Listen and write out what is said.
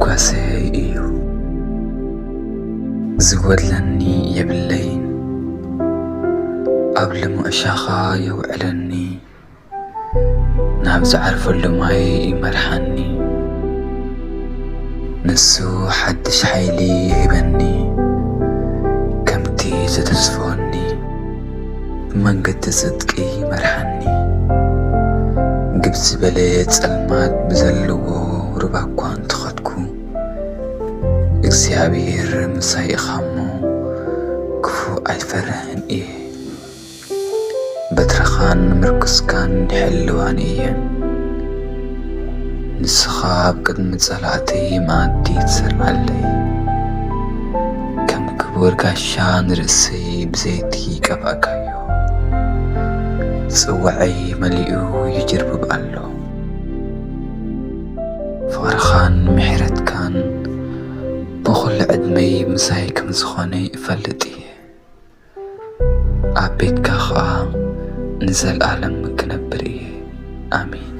መጓሰይ እዩ። ዝጎድለኒ የብለይን። ኣብ ልሙዕ ሻኻ የውዕለኒ። ናብ ዝዓርፈሉ ማይ ይመርሓኒ። ንሱ ሓድሽ ሓይሊ ይህበኒ። ከምቲ ዝተስፈወኒ ብመንገዲ ጽድቂ ይመርሓኒ። ግብ ዝበለ ጸልማት ብዘለዎ ሩባ እኳ እንተኸድኩ፣ እግዚኣብሔር ምሳይ ኢኻ እሞ ክፉእ ኣይፈርሕን እየ። በትርኻን ምርኩስካን ሕልዋን እየን። ንስኻ ኣብ ቅድሚ ጸላእተይ መኣዲ ትሰርዓለይ። ከም ክቡር ጋሻ ንርእሰይ ብዘይቲ ቀብኣካዮ። ጽዋዐይ መሊኡ ይጅርብብ ኣሎ። ፍቕርኻን ምሕረትካን ብኹሉ ዕድመይ ምሳይ ከም ዝኾነ እፈልጥ እየ። ኣብ ቤትካ ኸኣ ንዘለኣለም ክነብር እየ። ኣሜን።